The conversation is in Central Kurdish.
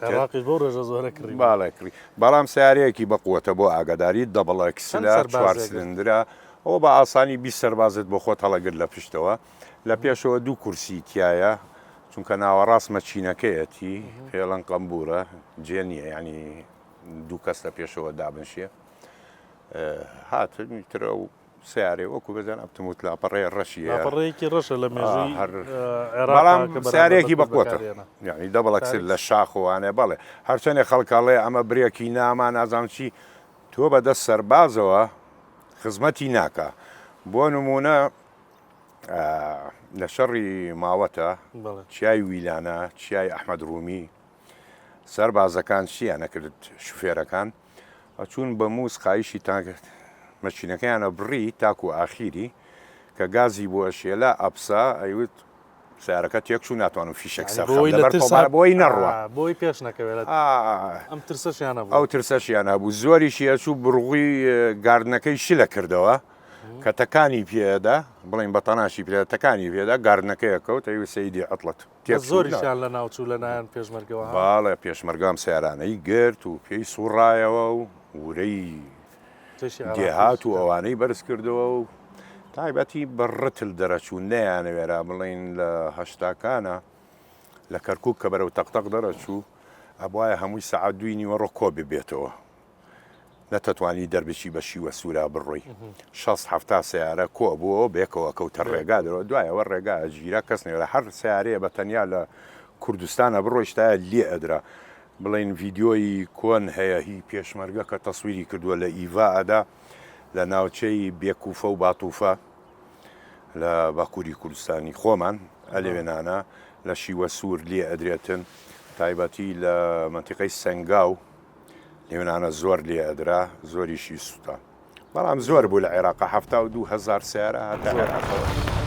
تر. عێراقیش بەو ڕێژە زۆرە کڕی. بەڵێ کڕی. بەڵام سەیارەیەکی بە قوەتە بۆ ئاگاداری double چەند axle ە، چوار سەربازی ئەگرت؟ سلندرە، ئەوە بە ئاسانی 20 سەربازت بۆ خۆت هەڵەگرت لە پشتەوە. لە پێشەوە دوو کورسی تیایە، چونکە ناوەڕاست مەکینەکەیەتی، پێڵەن قەمبوورە، جێ نییە یانی دوو کەس لە پێشەوە دابنشێ. هاتن تر ئەو سیارەی وەکو بەزان ئەبتم وت لاپەڕەیە ڕەشی هەیە. لاپەڕەیەکی ڕەشە لە مێژووی هەر عێراق بەڵام کە بەرامبەر بە سیارەیەکی کورد بەقوەتە بەکارهێنا. یعنی double axle لە سیارێکی شاخ و وانە بەڵێ هەرچەندێ خەڵک ئەڵێ ئەمە برێکی ناما نازانم چی تۆ بەدەست سەربازەوە خزمەتی ناکا بۆ نمونە لە شەڕی ماوەتە بەڵێ. چیای ویلانە چیای ئەحمەد ڕومی سەربازەکان چییان ئەکرد شوفێرەکان ئەچوون بە مووس قایشی تانک مەکینەکەیان ئەبڕی تاکو ئاخیری کە گازی بۆ ئەشێلا ئەپسا ئەیوت سیارەکە تێکچوو ناتوانم فیشەک یعنی سەرخەم بۆی لە لەبەر ترسا تۆپارە بۆی نەڕوا ئا، بۆی پێش نەکەوێت لە ئەم ترسەشیان هەبوو ئەو ترسەشیان هەبوو زۆریشی ئەچوو بڕغوی گاردنەکەی شلە کردەوە کە تەکانی پێدا بڵین بە تەناشی پێدا تەکانی پێدا گاردنەکەیە کەوت ئەیوت سەیدی عەتڵەت بەس زۆریشیان لە ناوچوو لە نایان پێشمەرگەوە ها؟ بەڵێ پێشمەرگە ئەم سەیارانەی گرت و پێی سوڕایەوە و ورەی جەیشی عێراقیش دێهات و ئەوانەی بەرز کردەوە و تایبەتی بە ڕتل دەرەچوون نەیانەوێرا بڵێین لە هەشتاکانە لە کەرکووک کە بەرەو تەقتەق دەرەچوو ئەبوایە هەمووی سەعات دووی نیوەڕۆ کۆ ببێتەوە نەتەتوانی دەربچی بە شیوە سوورا بڕۆی شەست حەفتا سەیارە کۆ ئەبووەوە بەیەکەوە ئەکەوتە ڕێگا دەرەوە دوایەوە ڕێگا ئەگیرا کەس نەوێرا هەر سەیارەیە بە تەنیا لە کوردستانە بڕۆیشتایە لێ ئەدرا بڵێن ڤیدیۆی کۆن هەیە هی پێشمەرگە کە تەسویری کردووە لە ئیڤا ئەدا لە ناوچەی بێکوفە و باتوفە لە باکووری کوردستانی خۆمان ئەلێوێنانە لە شیوە سوور لێ ئەدرێتن تایبەتی لە منتیقەی سەنگاو لێونانە زۆر لێ ئەدرا زۆریشی سوتا بەڵام زۆر بوو لە عێراقا 72 هەزار سیارە هاتە عێراقەوە.